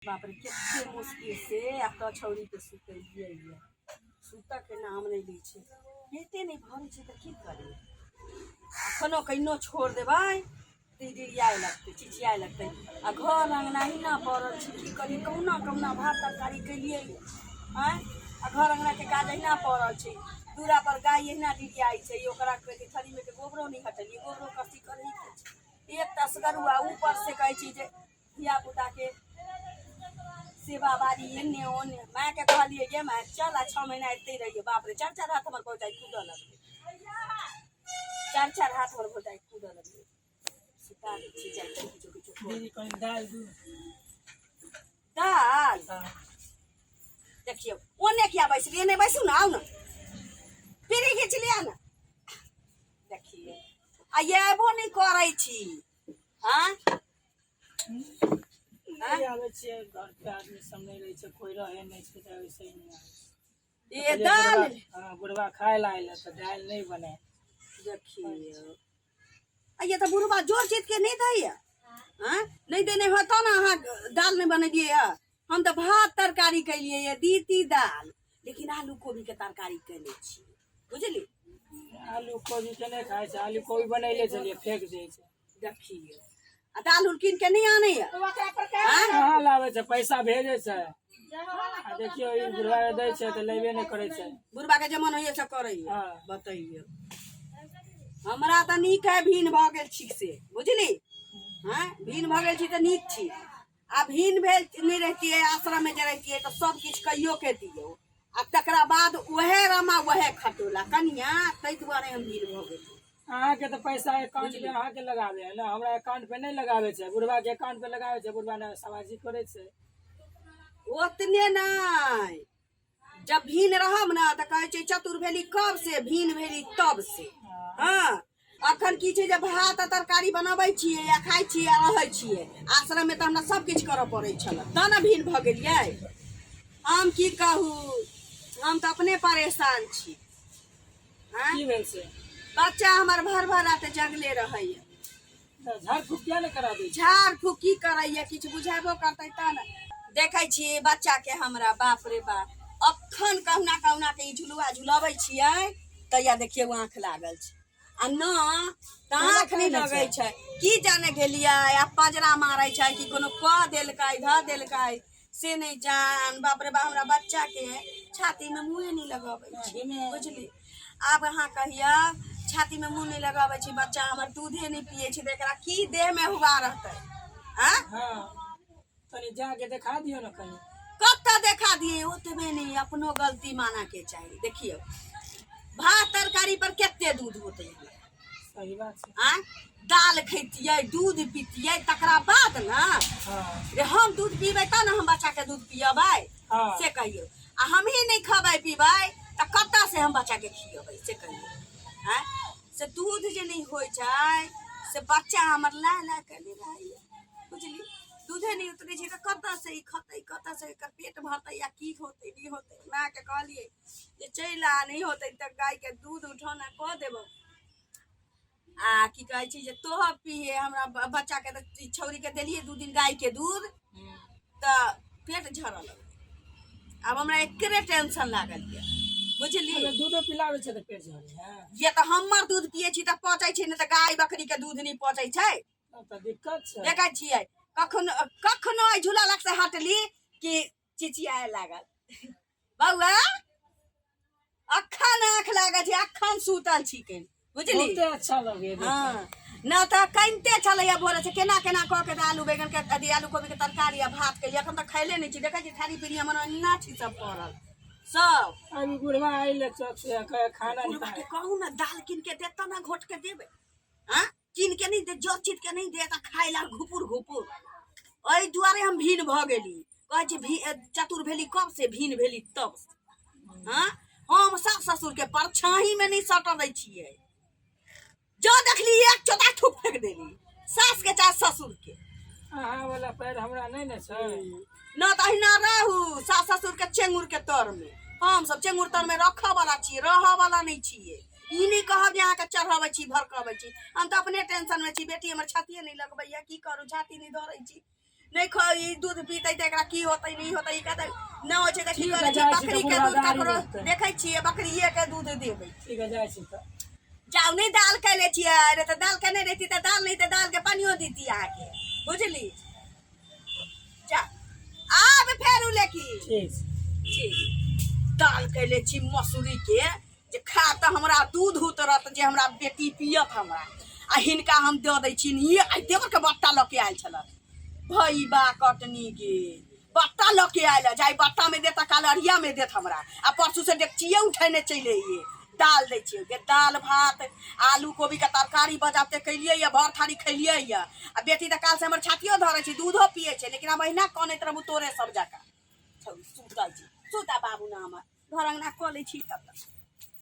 बाप रे, कते मुश्किल से एतऽ छौड़ीके सुतेलियै यऽ। सुतऽके नाम नहि लै छै, पेटे नहि भरै छै तऽ की करी? अखनो कहिनो छोड़ देबै तऽ डिरियाए लगतै, चिचियाए लगतै। आ घर अङ्गना अहिना पड़ल छै, की करी? कहुना कहुना भात तरकारी केलियै। आँय, आ घर अङ्गनाके काज अहिना पड़ल छै। दूरा पर गाय अहिना डिरियाइ छै, ओकरा कहै छै। थरीमे के गोबरो नहि हटेलियै, गोबरो कथी करैके छै? एक तसगरुआ ऊपर से कहै छी जे धिया पुताके सेवा बारी एन्ने ओन्ने। मायके कहलियै, गे माय, चल आ 6 महीना एतै रहियै। बाप रे, चारि चारि हाथ हमर भौजाइ कूदऽ लगलै, चारि चारि हाथ हमर भौजाइ कूदऽ लगलै। सुता दै छी, जाइ छी किछो किछो। दीदी, कनि दालि दूध। दाल? हाँ। देखियौ, ओने किया बैसलियै? नहि बैसू ने, आउ ने, पीढ़ी घीच लिअ ने। देखियौ, आ अयबो नहि करै छी। हाँ। नहि आबै छियै, घर पे आदमी सब नहि रहै छै, कोइ रहै नहि छै, तऽ वैसे ही नहि आबै छियै। ये दाल। हाँ, बुढ़वा खाय ला आयल तऽ दालि नहि बने। देखियौ, आ ये तऽ बुढ़वा जोर चीज के नहि दैया। हाँ, नहि देने होत ने, अहाँ दाल नहि बनेलियै यऽ। हम तऽ भात तरकारी केलियै यऽ, दीती दाल, लेकिन आलू कोबी के तरकारी केने छी, बुझली? आलू कोबी के नहि खाइ छै, आलू कोबी बनैले छलियै, फेंक दै छै। देखियौ, आ दाल उल कीन के नहि आनैया? आँय? कहाँ लाबै छै, पैसा भेजै छै। आ देखियौ, ई बुढ़वा के दै छै तऽ लेबे नहि करै छै। बुढ़बा के जे मन होइए से करैया। हाँ। बतैयौ, हमरा तऽ नीक है, भीन भऽ गेल छी से, बुझली? हँ, भीन भऽ गेल छी तऽ नीक छी। आ भीन भेल नहि रहितियै, आश्रममे जे रहितियै तऽ सब किछु कहियो के दियौ, आ तकरा बाद उएह रमा उएह खटोला कनिया, ताहि दुआरे हम भीन भऽ गेली। अहाँके तऽ पैसा अकाउंट पे अहाँके लगाबे है ने, हमरा अकाउंट पे नहि लगाबे छै, बुढ़वा के अकाउंट पे लगाबे छै। बुढ़वा ने सवाजी करै छै। ओतने नहि, जब भीन रहब ने तऽ कहै छै, चतुर भेली कब से, भीन भेली तब से। हँ, अखन की छै जे भात आ तरकारी बनबै छियै आ खाइ छियै आ रहै छियै। आश्रममे तऽ हमरा सब किछु करऽ पड़ै छल, तब ने भीन भऽ गेलियै हम। की कहू, हम तऽ अपने परेशान छी। आँय? की भेल से? बच्चा हमर भर भर रात जगले रहैया। तऽ झाड़ फूक किया नहि करा दै छै? झाड़ फूक की करैया, किछु बुझेबो करतै तब ने। देखै छियै बच्चाके हमरा, बाप रे बाप, अखन कहुना कहुना के ई झुलुआ झुलबै छियै तैया देखियौ आँख लागल छै, आ न तऽ आँख नहि लगै छै। की जाने गेलियै, आ पजरा मारै छै कि कोनो कऽ देलकै, धऽ देलकै, से नहि जान। बाप रे बाप, हमरा बच्चाके छातीमे मुँहे नहि लगबै छै, बुझली? आब अहाँ कहियौ, छातीमे मुँह नहि लगबै छै बच्चा हमर, दूधे नहि पियै छै, तऽ एकरा की देहमे हुआ रहतै? आँ? हाँ, तनी जाके देखा दियौ ने कहीं। कतऽ देखा दिए? ओतबे नहि, अपनो गलती मानऽके चाही। देखियौ, भात तरकारी पर कते दूध होतै हमरा? सही बात छै। आँय, दाल खैतियै, दूध पीतियै, तकरा बाद ने। रे, हम दूध पीबै तब ने हम बच्चाके दूध पियबै। से कहियौ, आ हमही नहि खबै पीबै तऽ कतऽ से हम बच्चाके खियबै, से कहियौ? आँय, से दूध जे नहि होइ छै से बच्चा हमर लाय लाय कऽ रहैए, बुझली? दूधे नहि उतरै छै तऽ कतऽ से ई खतै, कतऽ से एकर पेट भरतै, या की होतै, नहि होतै? मायके कहलियै जे चलि आ, नहि होतै तऽ गायके दूध उठौना कऽ देबौ। आ की कहै छै जे तोह पिहे हमरा बच्चाके तऽ ई छौरीके देलियै 2 दिन गायके दूध तऽ पेट झरऽ लगलै। आब हमरा एकरे टेंशन लागल यऽ, बुझली? अगर दूधो पिलाबै छै तऽ पेट झरे है? ये तऽ हमर दूध पियै छी तऽ पचै छै, नहि तऽ गाय बकरीके दूध नहि पचै छै। तब तऽ दिक्कत छै। देखै छियै, कखनो कखनो एहि झूला लग से हटली कि चिचियाए लागल। बौआ, अखन आँख लागल छै, अखन सुतल छिकै, बुझली? बहुते अच्छा लगे। हँ, न तऽ कनिते छलैया भोरे से। केना केना कऽ के तऽ आलू बैगन के अथी, आलू कोबी के तरकारी आ भात केलियै। अखन तऽ खैले नहि छी। देखै छी, थारी पीढ़ी हमर एना छी सब पड़ल सब। अभी बुढ़वा आइले चौक से, कहे खाना नहीं बुढ़वा के खाए। कहू ने, दाल कीन के देत तऽ ने घोट के देबै। आँ, कीन के नहि दे, जो चीज के नहि दे तऽ खाय ला घुपुर घुपुर। एहि दुआरे हम भीन भऽ गेली। कहै छै भी चतुर भेली कब से, भीन भेली तब से। हँ, हम सास ससुर के परछाही में नहीं सटऽ दै छियै। जो देखली, एक चोता थूक फेंक देली, सास के चाहे ससुर के। अहाँ वाला पैर हमरा नहि ने छै। न तऽ अहिना रहू सास ससुर के चेंगुर के तर में। हम सब चेंगुर तर में रखऽ वाला छियै, रहऽ वाला नहि छियै। ई नहि कहब जे अहाँके चढ़बै छी, भड़कबै छी। हम तऽ अपने टेंशन में छी। बेटी हमर छातिए नहि लगबैया, की करू? छाती नहि धरै छी। नहि ख ई दूध पीतै तऽ एकरा की होतै नहि होतै ई कहतै नहि होइ छै तऽ की ठीक है, करै छै जाइ छी तऽ बकरीके बुढ़वा दूध गाड़ी ककरो रोकतै। देखै छियै बकरिएके दूध देबै। ठीक है, जाइ छी तऽ। जाउ, नहि दाल कैले छियै अरे, तऽ दाल केने रहिती तऽ दाल नहि तऽ दालके पानियो दिती अहाँके, बुझली? जा आब फेरू लेकिन। ठीक छै। ठीक। दाल कैले छी मसूरी के जे खा तऽ हमरा दूध उतरत जे हमरा बेटी पियत हमरा, आ हिनका हम दऽ दै छी। ये आइ देवरके बट्टा लऽ के आयल छलक भैबा कटनी गे, बट्टा लऽ के आयल जाय, बट्टामे देत आ कलरियामे देत हमरा, आ परसू से डेकचिए उठेने चलि अइए। दाल दै छियै गे, दाल भात आलू कोबीके तरकारी बजाते कैलियै यऽ, भर थारी खैलियै यऽ, आ बेटी तऽ काल्हिसँ हमर छातियो धरै छै, दूधो पियै छै, लेकिन हम अहिना कनैत रहबू तोरे सब जकाँ। सुतल छी, सुता बाबू ने, हमर घर अङ्गना कऽ लै छी तब तक।